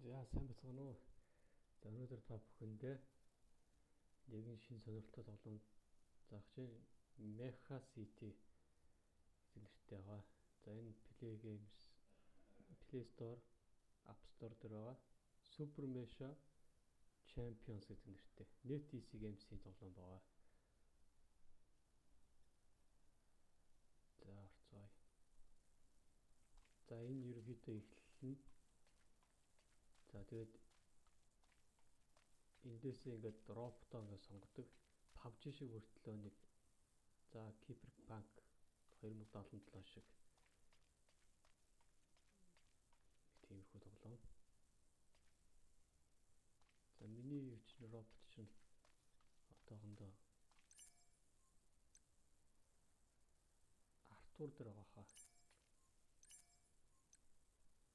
За сайн бацгаана уу. За өнөөдөр та бүхэндээ нэгэн шинэ сонирхолтой тоглоом заах чинь Mecha City гэдэг нэртэй байгаа. За энэ Play Games, Play Store, App Store дээр байгаа. Super Mecha Champions гэдэг нэртэй. NetEase Games-ийн тоглоом байгаа. За орцгоё. За энэ ерөнхийдөө эхлэл нь. За тэгээд эндээсээ ингээд роботоо ингээд сонгодог. PUBG шиг мөртлөө нэг за Cyberpunk 2077 шиг тиймэрхүү тоглоом. За миний юу чинь робот чинь одоохондоо Артур дээр байгаа хаа.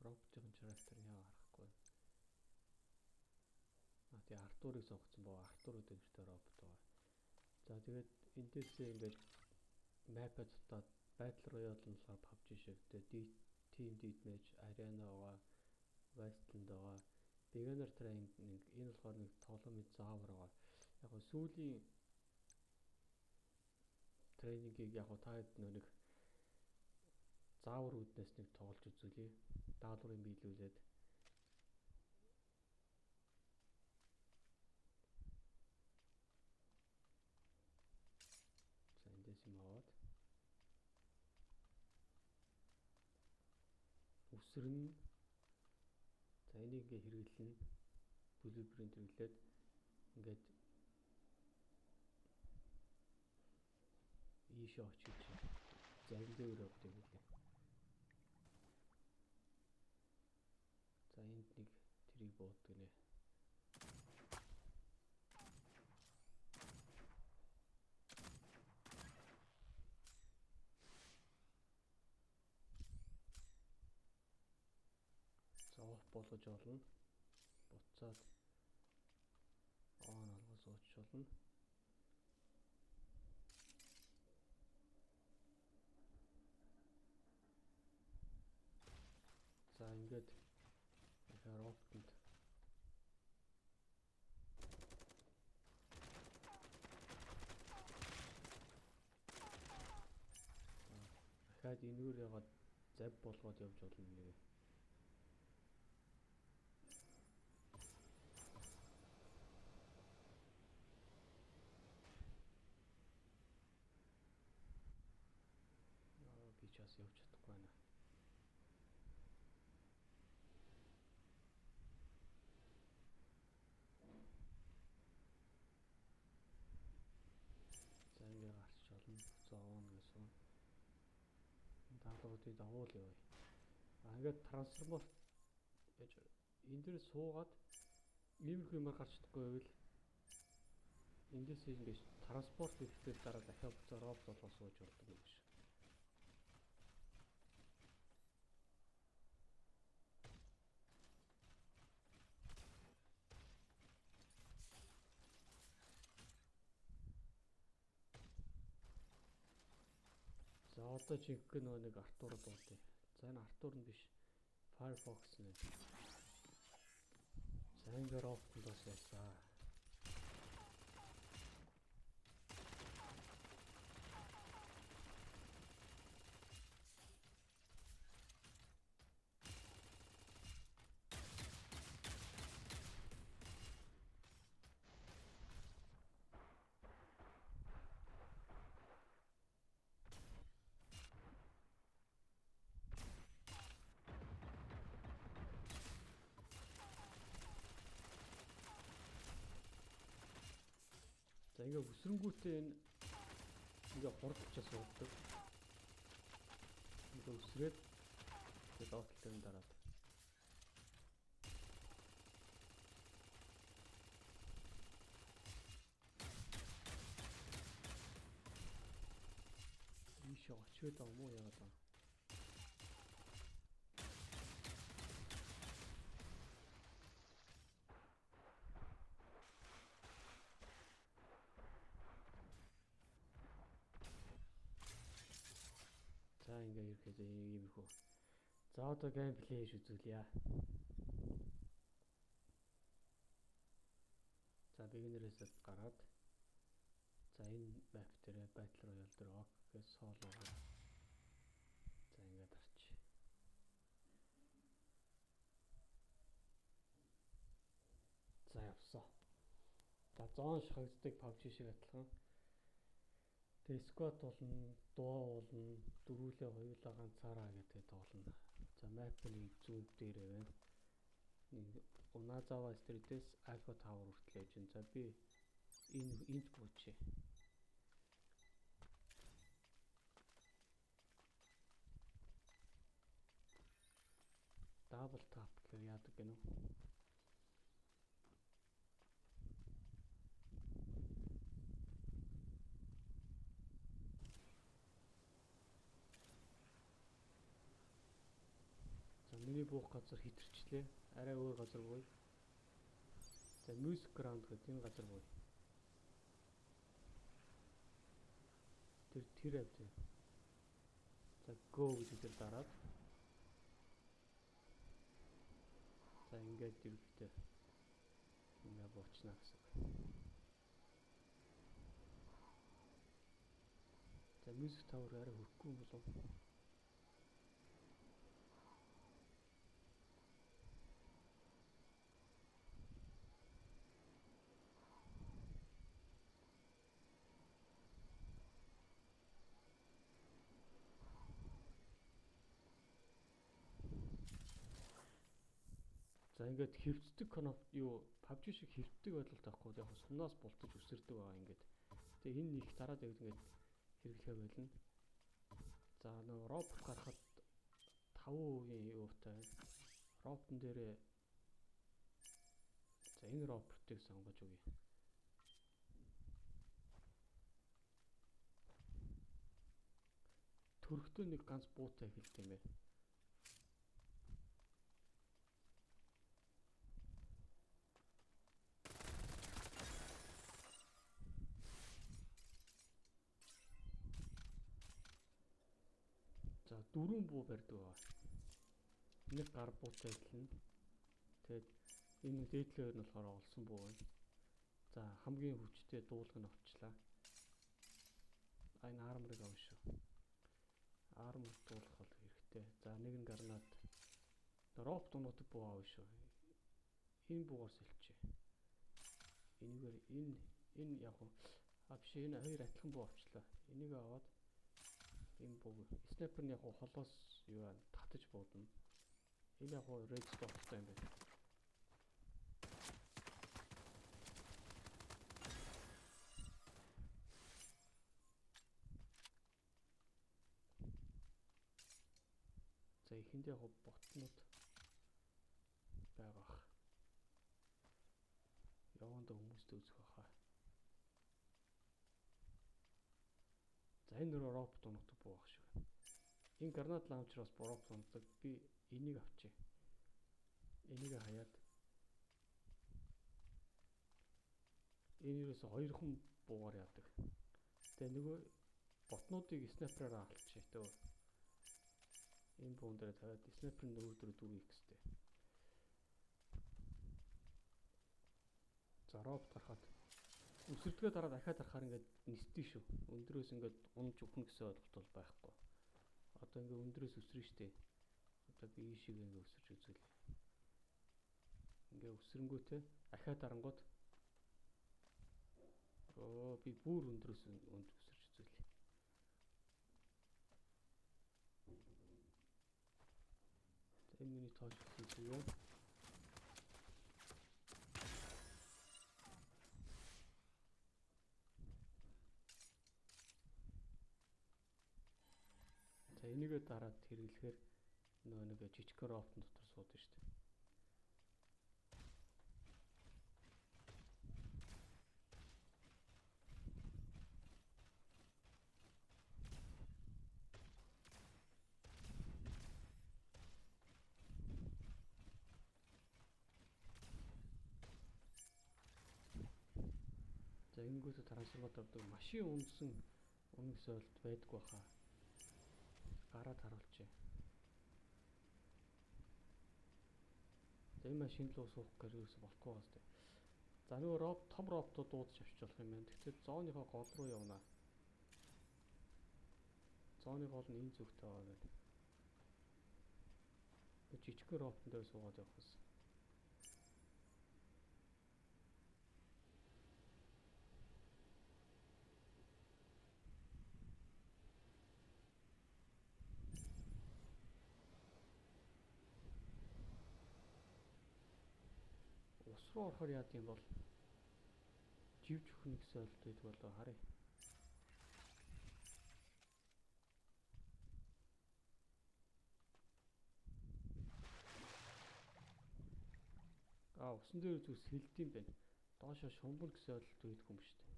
Роботын character яа харахгүй. А тий Артурыг сонгоцсон боо. Артур гэдэг нэртэй робот байгаа. За тэгээд эндээсээ ингээд map-а дутаад Battle Royale нь болохоор PUBG шиг тэгээд Team Deathmatch, Arena байгаа, Wasteland байгаа, Beginner Training энэ болохоор нэг тоглоомын заавар байгаа. Яг гоо сүүлийн тренингийг яг гоо та хэд нэг заавар үүднээс нэг тоглож үзүүлье. Даалгаврыг биелүүлээд за эндээс юм аваад үсрэн. За энийг ингээ хэрэглэнэ. Blueprint хэрэглээд ингээд ийшээ очиж зарим дээр явах юм лээ. За энд нэг тэрийг бууддаг нэ. За off болгож олно. Буцаад on болгож сууч болно. За ингээд роботонд дахиад энүүр ягаад зав болгоод явж болно нэ. Би ч бас явж чадахгүй байна. За ингээ гарч болно. За оон гэсэн. Даалгаврыг давуул явъя. А ингээд трансформер яаж энэ дээр суугаад иймэрхүү юмар гарч чадахгүй байвал эндээс ингээд транспорт хийхдээ дараа дахиад буцаа робот болгоо сууж болдог юм биш. За одоо жинхэнэ нөгөө нэг Артур дуудъя. За энэ Артур нь биш. Firefox нэ. За ингээ робот бас яасан. За ингээ өсрөнгүүтээ энэ ингээ хурдчаас суудаг. Ингээ өсрээд тэгээ доотлол дээр дараад. Ийшээ очиод байгаа юм уу яагаад байгаа. За ингээ ерөөхдөө иймэрхүү. За одоо gameplay хийж үзүүлье. Beginner-ээс гараад за энэ map дээр Battle Royale дээр ok гэж solo. За ингээд арч. За явсан. За zone шахагддаг PUBG шиг адилхан. Тэгээ squad болно, duo болно, дөрвүүлээ хоёулаа ганцаараа гэдэг тоглоно. За map нэг зүүн дээрээ байна. Нэг Unazawa Street-ээс Alpha Tower хүртэл явж байна. За би энэ энд буучээ. Double tap гэхээр яадаг гэнэ үү? За миний буух газар хитэрчлээ. Арай өөр газар буй. За Music Ground гэдэг энэ газар буй. Тэр авд. За go гэж тэр дараад. За ингээд ерөнхийдөө ингээ буучна гэсэн үг. За Music Tower арай хөрөхгүй юм болов. За ингээд хэвтдэг кноп юу PUBG шиг хэвтдэг байдалтай байхгүй яг сумнаас бултаж өсөрдөг байгаа ингээд. Тэгээ энэ их дараад явд ингээд хэрэглэхэ болно. За нөгөө робот гарахад 5% юутай байна. Роботн дээрээ за энэ роботыг сонгож өгье. Төрхтөө нэг ганц буутай эхэлдэг юм байна. За 4 буу барьдаг байгаа. Нэг гар буутай эхэлнэ. Тэгээд энэ дээдлээр нь болохоор олсон буу байна. За хамгийн хүчтэй дуулга нь авчлаа. А энэ арморыг авна шүү. Армор дуулах бол хэрэгтэй. За нэг нь гранат. Робот унуудаг буу авна шүү. Энэ буугаар сэлчээ. Энийгээр энэ яг а биш энэ хоёр адилхан буу авчлаа. Энийг аваад энэ буу снайпер нь яг холоос юу аа татаж буудна. Энэ яг red dot-той юм байна. За эхэндээ яг ботнууд байгаа. Явандаа хүмүүстэй үзэх байхаа. За энэ рүү робот унагдаг буу байх шиг байна. Энэ гранат лаунчер бас робот унагдаг. Би энийг авчи. Энийг хаяад энэ юусэн хоёрхан буугаар яадаг. Тэгээ нөгөө ботнуудыг снайпераар алчих. Тэгээ энэ буун дээр тавиад снайпер нь 4 4 4x-тэй. За робот гарахад өсөрдгөө дараа дахиад харахаар ингээд нистий шүү. Өндрөөс ингээд унж өгнө гэсэн ойлголт бол байхгүй. Одоо ингээд өндрөөс өсрөн штэ. Одоо би ийшээ ингээд өсөрч үзвэл. Ингээд өсрөнгүүтээ дахиад дарангууд оо би бүр өндрөөс өнд өсөрч үзвэл. За энэ миний тооч гэсэн юм. За энийгээ дараад хэрэглэхээр нөгөө нэг жижигхэн роботын дотор суудаг шүү дээ. За ингэнгүүтээ трансформатор авдаг машин унсан үнэ гэсэн ойлт байдаггүй хаа. Гараад харуулчих. За энэ машин руу суух гэж юусэн болохгүй байгаа сте. За нөгөө робот том роботууд дуудаж авчиж болох юм байна. Тэгэхээр зооныхоо гол руу явна. Зооны гол нь энэ зүгт байгаа байна. Жижигхэн роботон дээр суугаад явах гэсэн. Ус руу орохоор яад юм бол живж өгнө гэсэн ойлголт байдаг болоо харъя. А усан дээр зүг сэлдэм байна. Доошоо шумбар гэсэн ойлголт байдаг юм шүү дээ.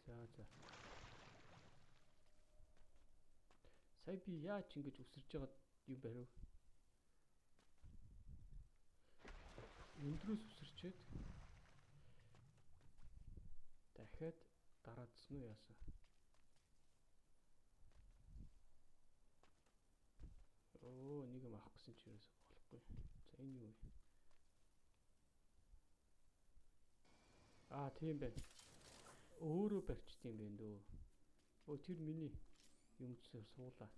За за. Сая би яаж ингэж үсэрж байгаа юм барив? Өндрөөс үсэрчээд дахиад дараадсан уу яасан? Оо нэг юм авах гэсэн чи ерөөсөө болохгүй. За энэ юу вэ? Аа тийм байна. Өөрөө барьчт юм байна дөө. Өө тэр миний юмцээр суулаа.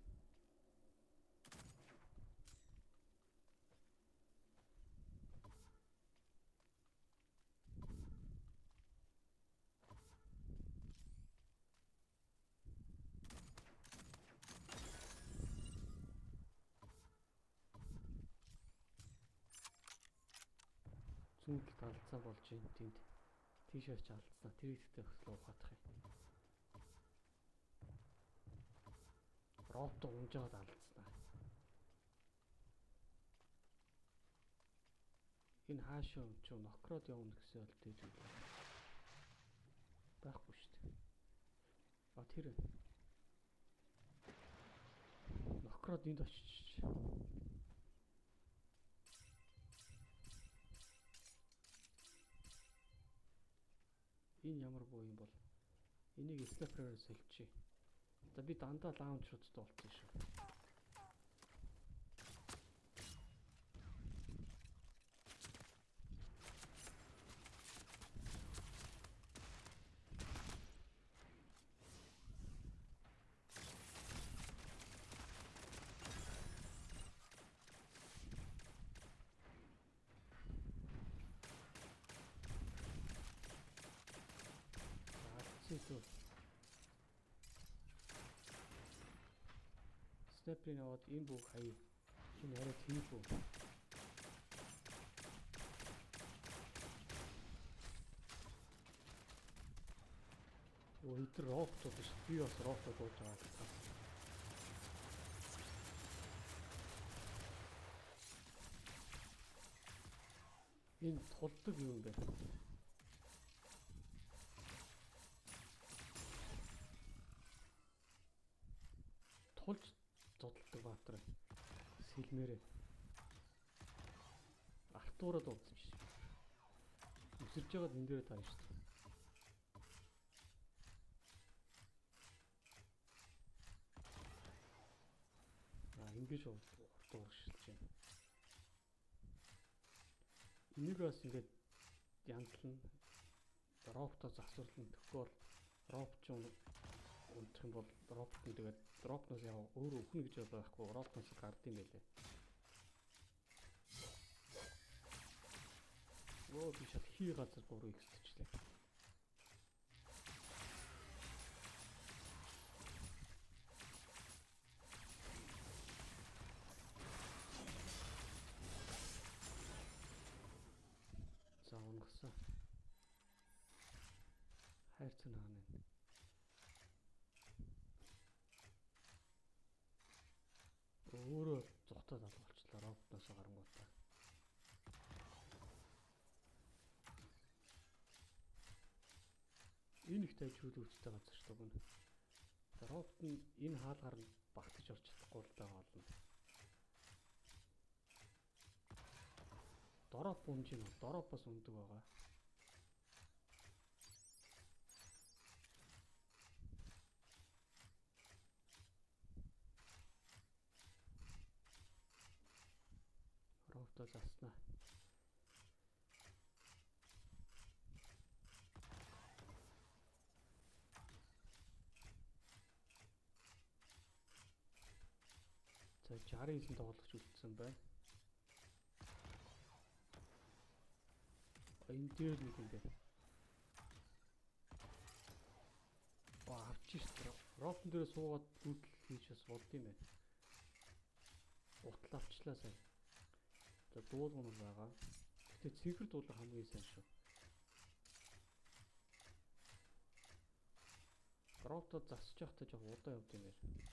Зүүн талд алдсан болж байна тэнд. Тийш очиж алдсан. Тэр хэсэгтээ хөслөө ухаадах юм. Робот унж байгаад алдсан. Энэ хаашаа унчив нокрод явна гэсэн бол дэж үлээ. Байхгүй шүү дээ. А тэр нокрод энд очиж. Энэ ямар буу юм бол энийг снайпераар сольчих. За би дандаа лаунчруудтай болцсон шүү. Снайперыг аваад энэ бүх хаяа. Энэ арай тийм үү. Өө эдгээр роботууд шүү. Би бас роботууд ууж байгаа гэсэн. Энэ тулдаг юм бэ? Тулж зодтолдог баатар сэлмээрээ артуураад уулзсан шүү. Үсэрж байгаад энэ дээрээ таарна шүү дээ. Аа ингэж урт урагшилж байна. Энийг бас ингээд янзлна. Роботоо засварлана. Тэгэхгүй бол робот ч унтах юм бол робот нь тэгээд роботноос яа өөрөө өхнө гэж байхгүй роботноос гард юм байлээ. Өө би шал хий газар 3x-члээ. За унгасан. Хайрцаг хаана вэ? Өөрөө зогтоод алга болчлаа роботноос гарангуудаа. Энэ их тайчрууд өвчтэй газар шүү дээ. За робот нь энэ хаалгаар нь багтаж орч чадахгүй л байгаа болно. Дороп унж гин дороп бас ундаг байгаа. Роботоо заснаа. За 69 тоглогч үлдсэн байна. Энэ дээр нэг юм байна. Авч штэ. Роботн дээр суугаад дүүтэл хийж бас болд юм байна. Утал авчлаа сая. За дуулган нь байгаа. Гэтэ цэнхэр дуулга хамгийн сайн шүү. Роботод засаж явахдаа жоох удаан явд юм байна.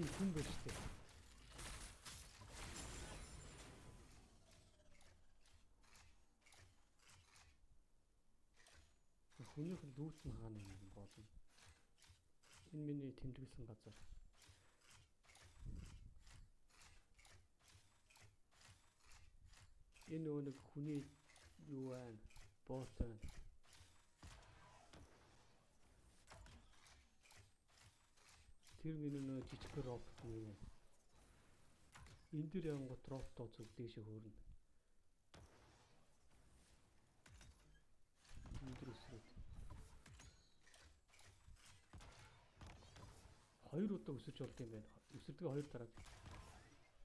Энэ хүн байж тээ. Хүнийх нь лүүт нь хаана юм гол нь. Энэ миний тэмдэглэсэн газар. Энэ нөгөө нэг хүний юу байна? Боот байна. Тэр миний нөгөө жижиг робот нэг юм. Энэ дэр явангууд роботоо зүг дээшээ хөөрнө. Өндөр өсрөөд. Хоёр удаа өсөж болд юм байна. Өсөрдгөө хоёр дараад.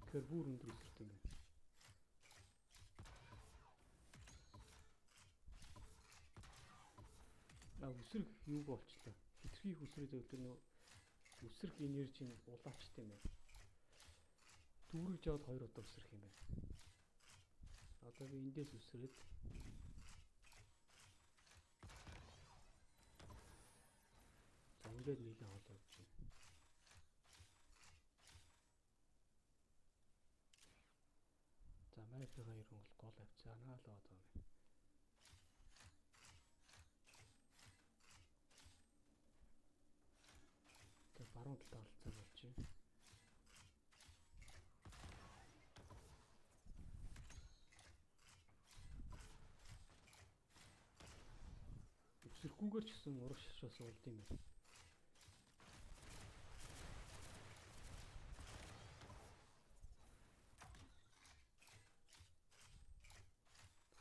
Тэгэхээр бүр өндөр өсөрт юм байна. А өсрөх юуг болчлоо. Хитрхи их өсрөөд өгдөг нөгөө өсрөх энержи нь улаачтай юм байна. Дүүргэж яваад хоёр удаа өсрөх юм байна. Одоо би эндээс өсрөөд за ингээд нийлэн хоол явж байна. За мапийнхаа ерөн бол гол авцаанаа л байгаа юм. За баруун талд оролцоо болж байна. Өсөрхүүгээр ч гэсэн урагш шашаас болд юм байна.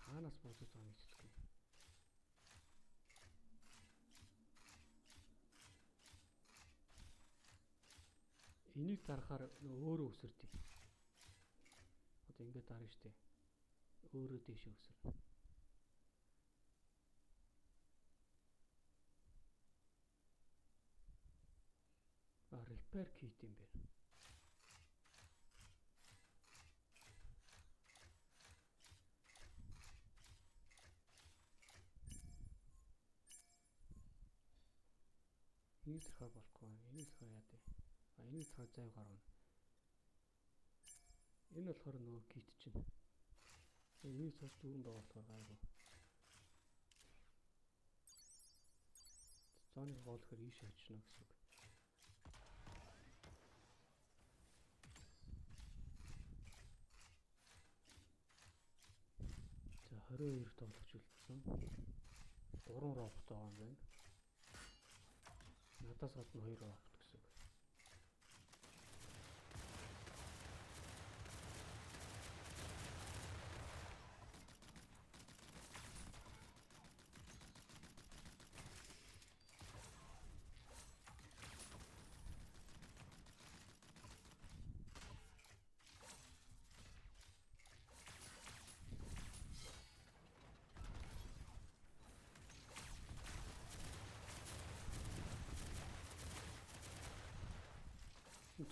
Хаанаас буудаж байгаа нэг хэлэхгүй. Энийг дарахаар өөрөө өсөрдөг. Одоо ингээд дарна штэ. Өөрөө дээшээ өсөрнө. А repair kit юм байна. Энийг зархаар болохгүй. Энийг зархаар яа дээ. А энийг зархаар зайв гаргана. Энэ болохоор нөгөө кит чинь. Энийг цус дүүрэн байгаа болохоор гайгүй. Зооны гоолохоор ийш очно гэсэн үг. За 22 тоглогч үлдсэн. 3 робот байгаа юм байна. Надаас гадна 2 робот гэсэн үг.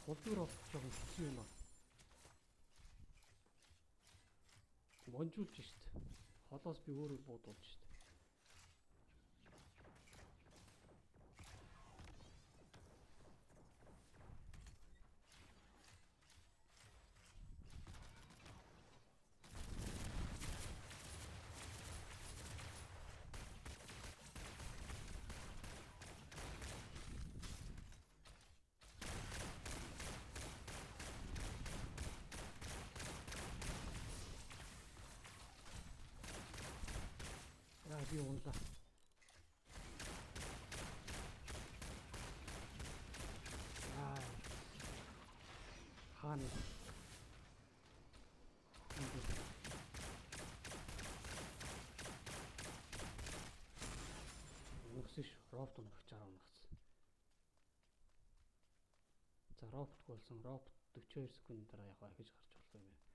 Тулдуур олох жоохон хэцүү юм аа. Монжуулж шít. Холоос би өөрөө буудуулж шít. Би унлаа. Хаана? Үгсэн ш робот унагчаар унагцсан. За робот болсон. Робот 42 секунд дараа яг ахиж гарч болох юм байна.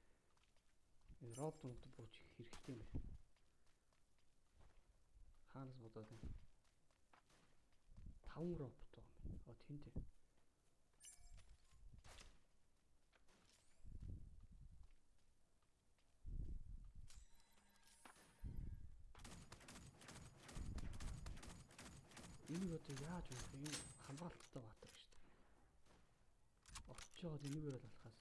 Энэ робот унагдаг бууч хэрэгтэй юм байна. Хаанаас бодоод байна? 5 робот байгаа юм байна. О тэнд. Энийг одоо яаж унах юм? Энэ хамгаалттай баатар шүү дээ. Очиж байгаад энэгээр л алхаас.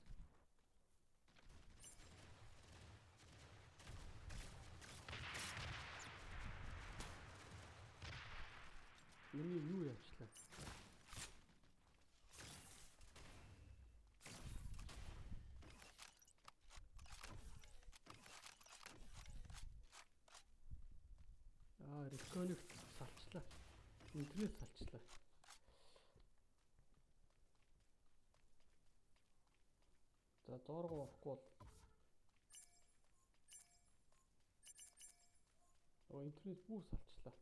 Миний юу явчлаа? Аа, reconnect салчлаа. Интернет салчлаа. За дооргоо орохгүй бол оо интернет бүр салчлаа.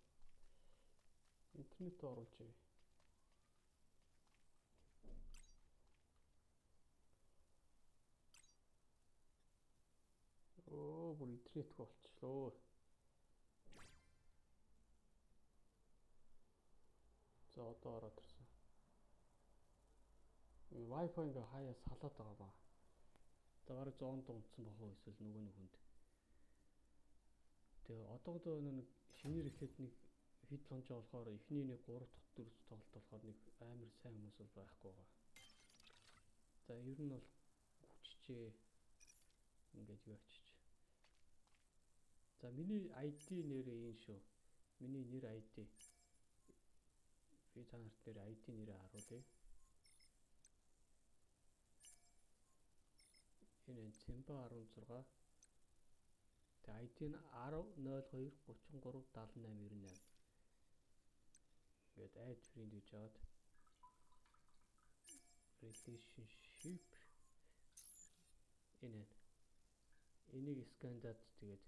Интернет оруулж ивэ. Оо бүр интернетгүй болчихлоо. За одоо ороод ирсэн. Wi-Fi ингээ хаяа салаад байгаа баа. За бараг зоонд унтсан бах уу эсвэл нөгөө нэг хүнд. Тэгээ одоогдоо нэг шинээр эхлээд нэг хэд лонжоо болохоор эхний нэг 3 дахь 4 дахь тоглолт болохоор нэг амар сайн хүмүүс бол байхгүй байгаа. За ер нь бол хүчжээ. Ингээд юу очиж. За миний ID нэрээ энэ шүү. Миний нэр ID. Би та нарт нэр ID нэрээ харуулъя. Энэ Цэмба 16. Тэгээ ID нь 10 02 33 78 98. Ингээд add friend гэж аваад relationship энэ энийг scan-даад тэгээд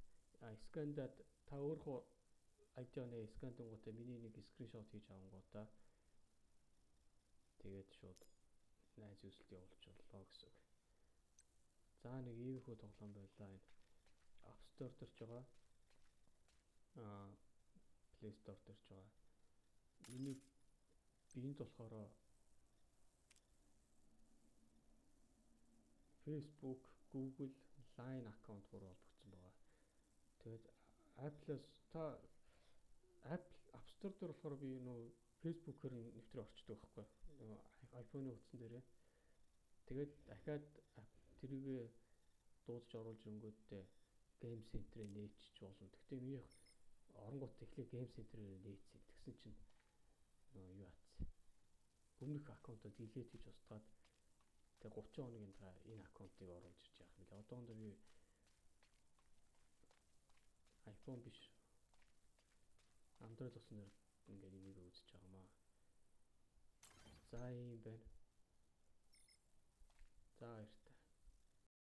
scan-даад та өөрөө ID-нээ scan-дангуудаа миний нэг screenshot хийж авангуудаа тэгээд шууд найз үүсэлт явуулчихлаа гэсэн үг. За нэг иймэрхүү тоглоом байлаа энэ. App Store дээр ч байгаа. Play Store дээр ч байгаа. Миний биэнд болохоор Facebook, Google, Line аккаунт гурав холбогдсон байгаа. Тэгээд Apple-аас та Apple App Store дээр болохоор би нөө Facebook-оор нэвтрээ орчдөг байхгүй. iPhone-ы утсан дээрээ. Тэгээд дахиад тэрийг дуудаж оруулж ирэнгүүтээ Game Center-ээ нээчих болно. Гэхдээ минийх оронгууд эхлээ Game Center-ээ нээсэн. Тэгсэн чинь нөө юу атсан. Өмнөх аккаунтоо delete хийж устгаад тэгээ 30 хоногийн дараа энэ аккаунтыг оруулж ирж яах юм бэ? Одоохондоо би iPhone биш Android утсан дээр ингээд энийг үзэж байгаа маа. За ийм байна.